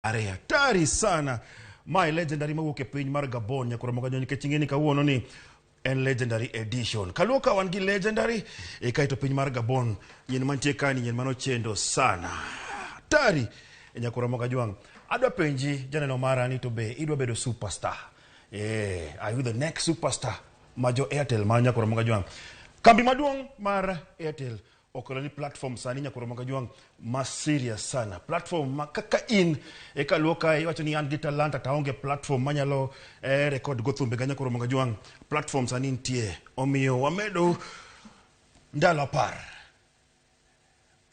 Are hatari sana. Mae legendary mawuok e piny mar Gabon nyakoro moga nikech ing'e ni kawuono ni en legendary edition. Kaluo ka wan gi legendary e kaeto piny mar Gabon nyien mantie ka ni nyien manochendo sana. Hatari e nyakoro moga jwang'. Adwa penji janeno mara ni to be idwa bedo superstar. Eh, are you the next superstar ma jo Airtel ma nyakoro moga jwang'. Kambi maduong' mar Airtel okelo ni platform sani nyakoro Magajwang' ma serious sana platform ma kaka in e kaluo kae iwacho ni an gi talanta to aonge platform manyalo record go thumbe ga nyakoro Magajwang' platform sani nitie omiyo wamedo ndalo 10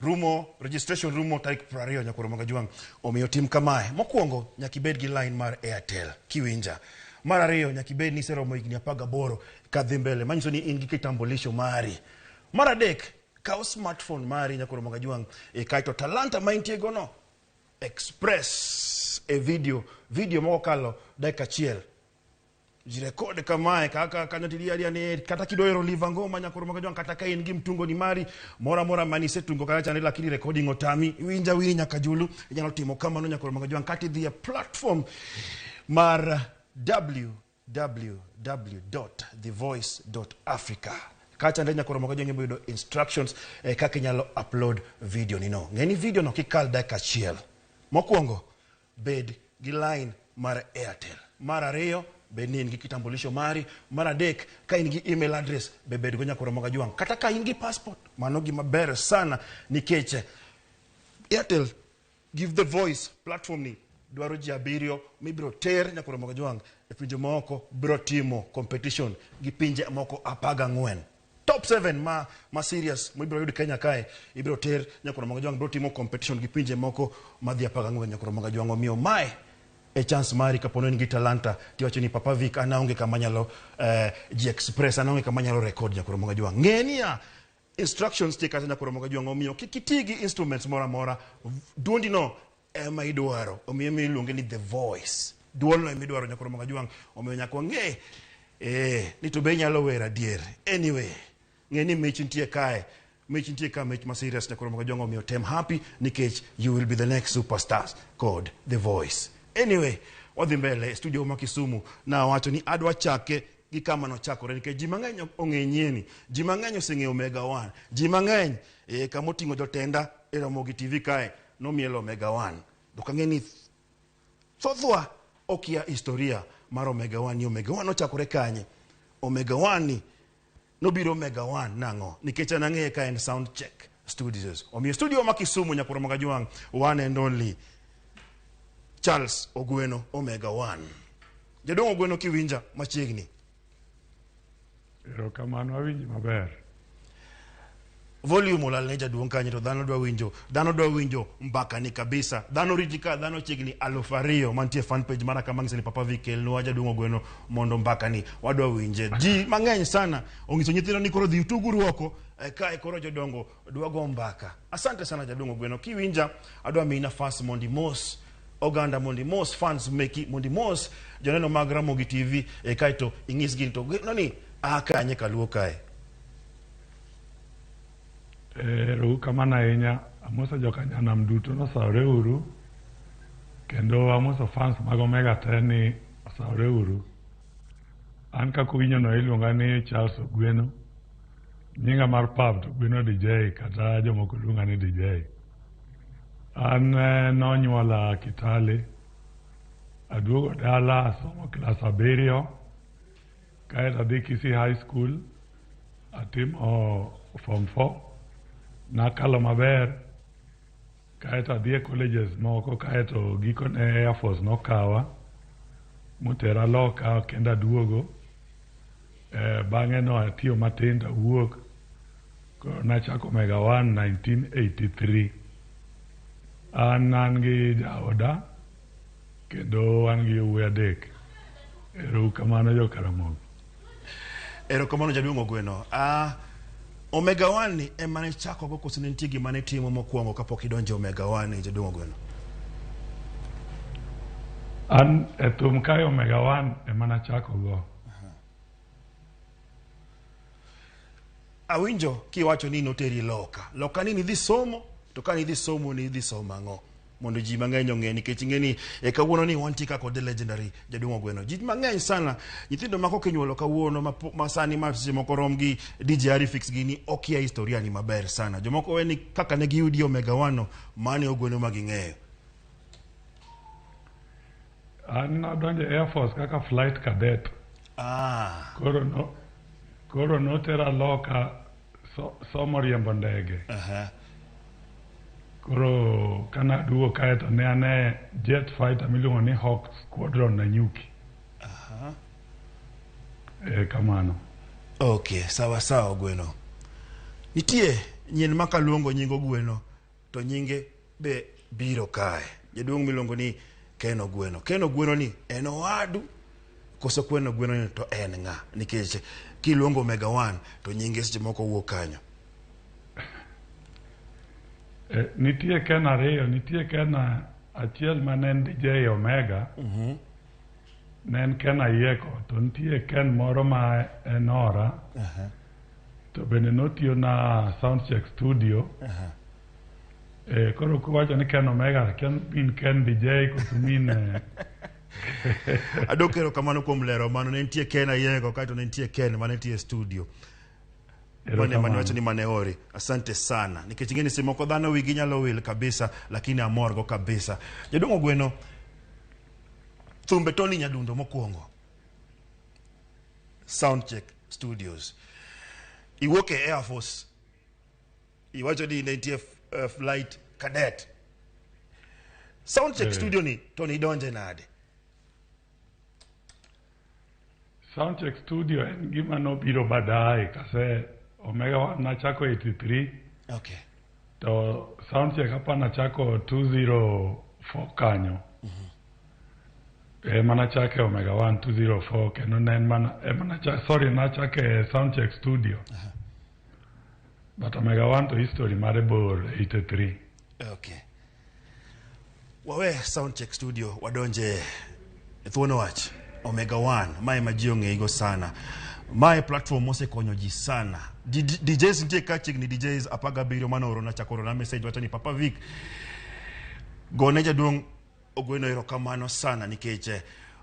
rumo registration rumo tarik 20 nyakoro Magajwang' omiyo tim kamae mokwongo nyaka ibed gi line mar Airtel kiwinja mar ariyo nyaka ibed ni iseromo higni 18 kadhi mbele manyiso ni in gi kitambulisho mari. Mar adek, kaw smartphone mari nyakoro Magajwang' e kaeto talanta ma intie go no express e video, video mokalo dakika achiel. Jirekod kamae kaka kanyo tidiya diya ni kata kidwa ero Liva Ngoma nyakoro Magajwang' kata ka in gi mtungo ni mari moro amora mani isetungo kata chande lakini recording otami iwinja wini nyaka julu inyalo timo kamano nyakoro Magajwang' kata idhi e platform mar www.thevoice.africa kacha nde nyakoro moko jonyo yudo instructions kaka inyalo upload video ni no. Ng'e ni video no kik kal dakika achiel. Mokwongo, bed gi line mar Airtel. Mar ariyo, bed ni in gi kitambulisho mari. Mar adek, ka in gi email address, be bed go nyakoro moga jwang'. Kata ka in gi passport, mano gima ber sana nikech Airtel Give the Voice platform ni dwaro ji 7 mibiro ter nyakoro moga jwang' e pinje moko biro timo competition gi pinje moko 14. Top 7 ma serious mibiro yud Kenya kae ibiro ter nyakoro moga jwang' biro timo competition gi pinje moko madhi 14 nyakoro moga jwang' omiyo mae e chance mari kapo ni in gi talanta tiwacho ni Papa Vic an aonge kama anyalo ji express an aonge kama anyalo record nyakoro moga jwang'. Ng'e niya instructions tie kata nyakoro moga jwang' omiyo kik iti gi instruments moro amora duondi no ema idwaro omiyo ema iluonge ni the voice duol no ema idwaro nyakoro moga jwang' omiyo nyaka wang'e ni to be inyalo wer adier anyway ng'e ni mich nitie kae mich nitie ka mich ma serious nyakoro moga jwang' omiyo tem happy nikech you will be the next superstars kod the voice anyway wadhi mbele e studio ma Kisumu na wacho ni adwa chake gi kama nochakore nikech ji mang'eny ong'e nyieni ji mang'eny oseng'eyo Omega One ji mang'eny kama oting'o jotenda e Ramogi TV kae nomielo Omega One to kang'e ni thothwa okia historia mar Omega One ni Omega One nochakore kanye Omega One ni nobiro Omega One nang'o nikech an ang'eye ka en sound check studios omiyo studio ma Kisumu nyakoro Magajwang' one and only Charles Ogweno Omega One. Jaduong' Ogweno kiwinja machiegni. Erokamano awinji maber. Volume olal ne jaduong' kanyo to dhano dwa winjo, dhano dwa winjo mbaka ni kabisa. Dhano riti ka dhano chiegni 2000 mantie fan page mara kama ng'ise ni Papa Vic kelnwa jaduong' Ogweno mondo mbaka ni wadwa winje. Ji mang'eny sana ong'iso nyithindo ni koro dhi utuguru oko kae koro jodongo dwa go mbaka. Asante sana jaduong' Ogweno kiwinja adwa miyi nafas mondo imos oganda mondo imos fans meki mondo imos joneno mag Ramogi TV kaeto ing'isgi ni to Ogweno ni a kanye kaluo kae. Erokamano ahinya, amoso joka nyanam duto nosawore uru kendo amoso fans mag Omega te ni osawore uru. An kaka uwinjo no iluonga ni Charles Ogweno. Nyinga mar pub to Ogweno DJ kata jomoko luonga ni DJ. An nonyuola Kitale, aduogo dala asomo klas 7, kaeto adhi Kisii High School, atimo form 4, nakalo maber, kaeto adhi e colleges moko, kaeto gikone Air Force nokawa, motera loka kendo aduogo. Bang'e no atiyo matin to awuok, koro nachako Omega One 1983. An gi jaoda kendo wan gi yawuoyi 3. Erokamano joka Ramogi. Erokamano jaduong' Ogweno. Omega One ni ema ne chako go koso ne nitie gima ne timo mokwongo kapok idonjo Omega One ni jaduong' Ogweno? An e thum kae Omega One ema nachako go. Awinjo kiwacho ni noteri loka. Loka ni nidhi somo, to ka nidhi somo ni idhi somo ang'o? Mondo ji mang'eny ong'e nikech ing'e ni e kawuono ni wantie ka kod the legendary Jaduong' Ogweno. Ji mang'eny sana, nyithindo ma koka inyuolo kawuono ma, ma sani ma seche moko rom gi DJ Arifix gini okia historia ni maber sana. Jomoko we ni kaka ne giyudi Omega One no, mano e Ogweno ma ging'eyo. An nadonjo e Air Force kaka flight cadet. Koro no koro notera loka somo riembo ndege. Koro kanaduogo kae to ne an e jet fighter miluongo ni Hawk Squadron Nanyuki. E kamano. Okay, sawa sawa Ogweno. Nitie nyien ma kaluongo nying Ogweno to nyinge be biro kae. Jaduong' miluongo ni Ken Ogweno. Ken Ogweno ni en owadu koso Ken Ogweno ni to en ng'a? Nikech kiluongo Omega One to nyinge seche moko wuok kanyo. Nitie Ken ariyo, nitie Ken achiel ma ne en DJ Omega. Ne en Ken Ayieko, to nitie Ken moro ma en ora. To bende notiyo na Soundcheck Studio. Koro kiwacho ni Ken Omega, Ken min Ken DJ koso min Adwoko erokamano kuom lero mano. Ne nitie Ken Ayieko kaeto ne nitie Ken mane nitie e studio. Mane mane wacho ni mane ori. Asante sana. Nikech ing'e ni seche moko dhano wigi nyalo wil kabisa, lakini amor go kabisa. Jaduong' Ogweno, thumbe Tony Nyadundo mokwongo. Soundcheck Studios. Iwuok e Air Force. Iwacho ni ne nitie flight cadet. Soundcheck studio ni to nidonje nade? Soundcheck Studio en gima nobiro baadaye kase Omega One nachako 83. To Soundcheck hapa nachako 204 kanyo. Ema nachake Omega One 204 kendo ne en mana ema nachake, sorry, nachake Soundcheck Studio. But Omega One to history mare bor 83. Okay. Wawe Soundcheck Studio wadonje e thuon wach Omega One, mae ma ji ong'eyigo sana. Mae platform mosekonyo ji sana. DJs nitie ka chiegni DJs 17 mane oorona chako orona message wacho ni Papa Vic gone jaduong' Ogweno erokamano sana nikech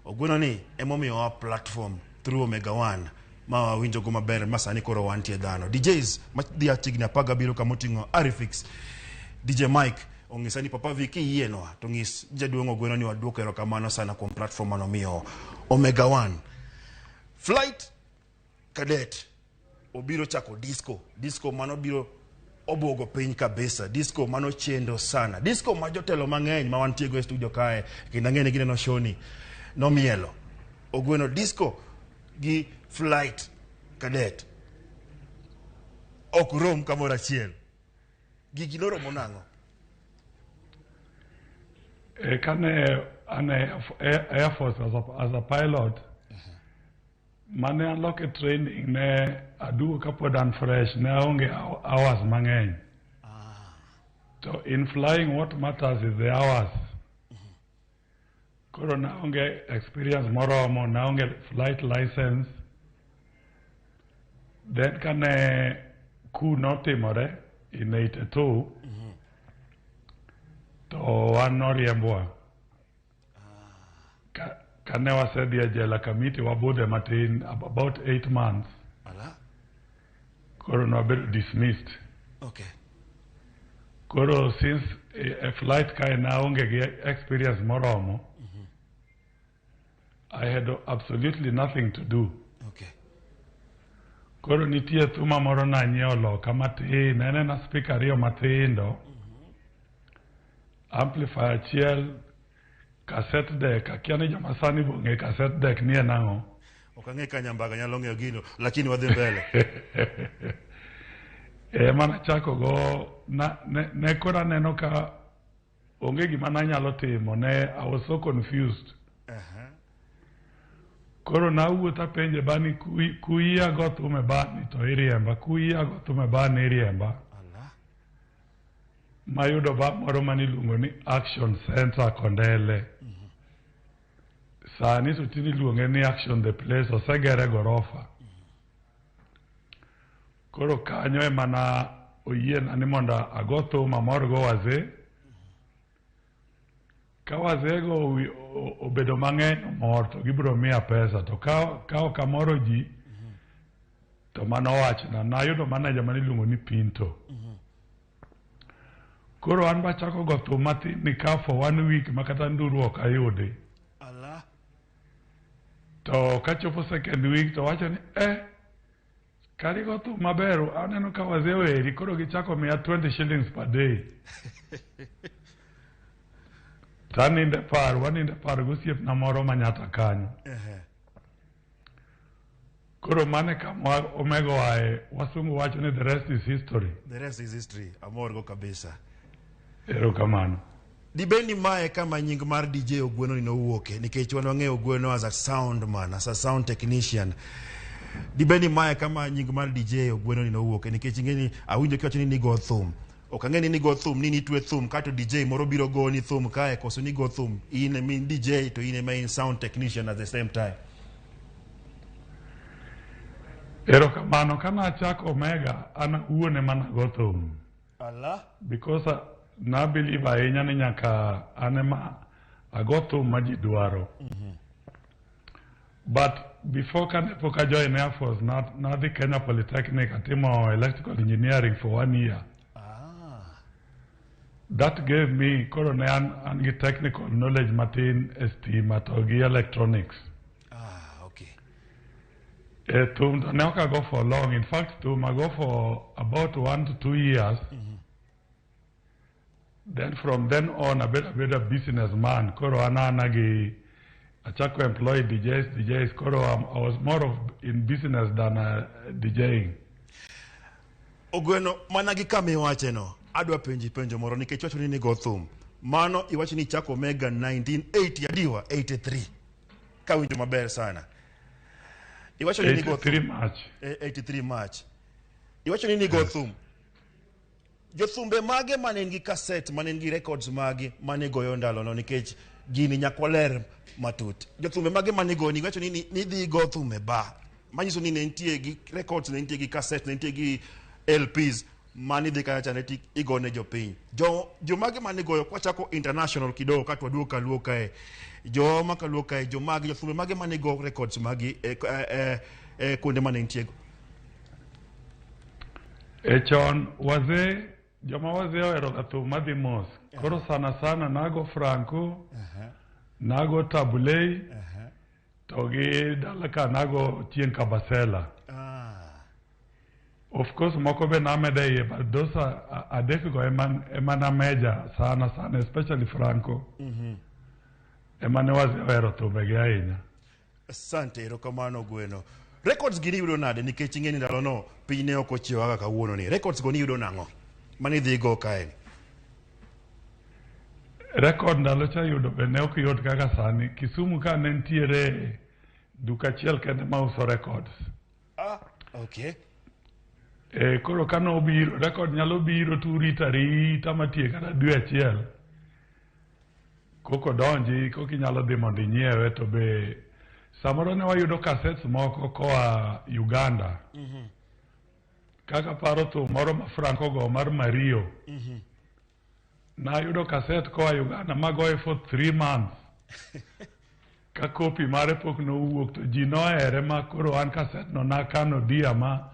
Ogweno ni emomiyowa platform through Omega One ma wawinjogo maber ma sani koro wantie dhano. DJs madhi chiegni 17 kama oting'o Arifix, DJ Mike ong'isa ni Papa Vic kiyienwa to ng'is jaduong' Ogweno ni waduoko erokamano sana kuom platform manomiyo Omega One. Flight cadet obiro chako disco, disco mano biro obuogo piny kabisa, disco mano chendo sana, disco ma jotelo mang'eny ma wantiego e studio kae kendo ang'e ni gineno show ni nomielo. Ogweno disco gi flight cadet ok rom kamoro achiel. Gigi noromo nang'o? Kane an e Air Force as a pilot, mane aloke training ne aduogo kapod an fresh, ne aonge hours mang'eny. To in flying what matters is the hours. Koro naonge experience moromo, naonge flight license. Then kane coup notimore in 82, to wan noriembwa. Kane wasedhi e jela Kamiti wabudhe matin about 8 months. Ala. Koro nwabedo dismissed. Koro since e flight kae naonge gi experience moromo, I had absolutely nothing to do. Koro nitie thuma moro nanyiewo loka matin, en ena speaker ariyo matindo, amplifier achiel, cassette deck, akia ni joma sani be ong'e cassette deck ni en ang'o. Ok ang'e ka Nyambaga nyalo ng'eyo gino, lakini wadhi mbele. Ema nachako go, na, ne koro aneno ka onge gima nanyalo timo, ne I was so confused. Koro nawuotho apenje bani kuyia go thum e bani to iriemba, kuyia go thum e bani iriemba. Ala. Mayudo ba moro maniluongo ni Action Center Kondele. Sani to tinde iluonge ni Action the Place, osegere gorofa. Koro kanyo ema na oyiena ni mondo ago thum amorgo wazee. Ka wazego obedo mang'eny omor to gibiro miya pesa to ka ok amoro ji to mano wachna. Nayudo manager mane iluongo ni Pinto. Koro an bachako go thum mathin ni ka for one week ma kata nduru ok ayudi. Ala. To kachopo second week to wacho ni kari go thum maber, aneno ka wazee oheri, koro gichako miya 20 shillings per day. To anindo e par, wanindo e par gosiepna moro manyata kanyo. Koro mano e kama Omego oaye, wasungu wacho ni the rest is history. The rest is history. Amor go kabisa. Erokamano. Dibed ni mae kama nying mar DJ Ogweno ni nowuoke nikech wan wang'eyo Ogweno as a sound man, as a sound technician. Dibed ni mae kama nying mar DJ Ogweno ni nowuoke nikech ing'e ni awinjo kiwacho ni nigo thum. Ok ang'e ni nigo thum ni nitwe thum kato DJ moro biro goni thum kae koso nigo thum in ema in DJ to in ema in sound technician at the same time. Erokamano, kane achako Omega, an awuon ema nago thum. Ala. Because na believe ahinya ni nyaka an ema ago thum ma ji dwaro. But before kane pok a join Air Force, nadhi Kenya Polytechnic atimo electrical engineering for 1 year. That gave me, koro ne an gi technical knowledge matin e stima to gi electronics. Okay. Thum to ne ok ago for long. In fact, thum ago for about 1 to 2 years. Then from then on, abedo a businessman. Koro an ana gi achako employ DJs. Koro I was more of in business than DJing. Ogweno, mana gi kama iwache no, adwa penji penjo moro nikech iwacho ni nigo thum. Mano iwacho ni ichako Omega 1980 adiwa 83. Kawinjo maber sana. Iwacho ni nigo thum. 83 March. 83 March. Iwacho ni nigo thum. Jothumbe mage mane nigi cassette, mane nigi records mage mane goyo ndalono nikech gini nyaka waler matut. Jothumbe mage mane goyo, iwacho ni nidhi go thum e bar. Manyiso ni ne nitie gi records, ne nitie gi cassette, ne nitie gi LPs mane idhi kacha ne ti igone jopiny. Jomage mane goyo, kwachako international kidogo kato waduogo kaluo kae. Joma kaluo kae, jomage, jothumbe mage mane go records magi kuonde mane nitie go. E chon wazee, joma wazee ohero ga thum madhi mos. Koro sana sana nago Franco, nago Tabulei, to gi dala ka nago Chieng' Kabasela. Of course moko be namede iye, but those are adek go ema nameja sana sana, especially Franco. Ema ne wazee ohero thumbegi ahinya. Asante, erokamano Gweno. Records gini iyudo nade nikech ing'e ni ndalono piny ne ok ochiewo kaka kawuono ni. Records go ni iyudo nang'o? Mane idhi go kae ni? Record ndalo cha yudo be ne ok yot kaka sani. Kisumu ka ne nitiere duka achiel kende ma uso records. Okay. Koro ka nobiro, record nyalo biro to urito arita matiek kata dwe achiel. Koko donji, koko inyalo dhi mondo inyiewe to be samoro ne wayudo cassettes moko koa Uganda. Kaka paro thum moro ma Franco go mar Mario. Nayudo cassette koa Uganda magoye for 3 months. Ka kopi mare pok nowuok to ji nohere ma koro an cassette no nakano dia ma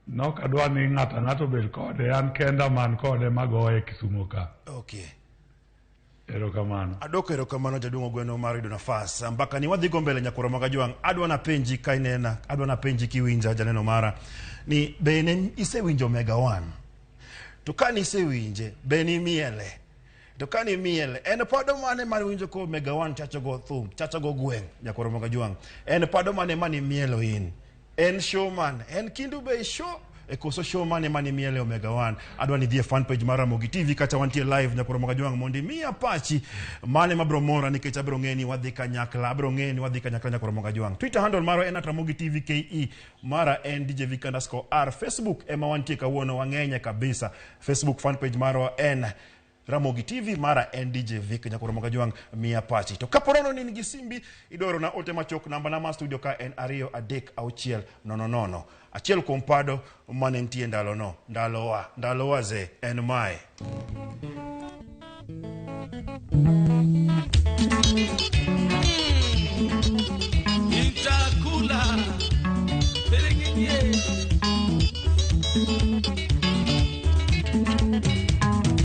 nok adwa ni ng'ato ang'ato obed kode, an kenda man kode magoye Kisumu ka. Okay. Erokamano. Adwoko erokamano jaduong' Ogweno mar yudo nafas. Mbaka ni wadhi go mbele nyakwaro mag Ajwang'. Adwa napenji ka inena, adwa napenji kiwinja janeno mara ni be ne isewinjo Omega One? To ka nisewinje, be nimiele? To ka nimiele, en pado mane mar winjo ko Omega One chacho go thum, chacho go gweng', nyakwaro mag Ajwang'? En pado mane mane imielo in? En showman, en Kindu Bay show? E koso show mane mane imiele Omega One? Adwa ni dhi e fan page mar Ramogi TV kata wantie live nyakwaro mag Ajwang' mondo imiya pachi mane mabiro mora nikech abiro ng'eyo ni wadhi kanyakla, abiro ng'eyo ni wadhi kanyakla nyakwaro mag Ajwang'. Twitter handle marwa en at Ramogi TV KE, mara en DJ Vic underscore R. Facebook ema wantie kawuono, wang'enye kabisa. Facebook fan page marwa en Ramogi TV, mara en DJ Vic nyakwaro mag Ajwang', miya pachi. To kapo nono ni in gi simbi, idwaro na ote machok, namba na mar studio ka en 2 3 6 0 0. Achiel kuom pado mane nitie ndalono, ndalowa, ndalowa ze, en mae. Nitakula Perekidie.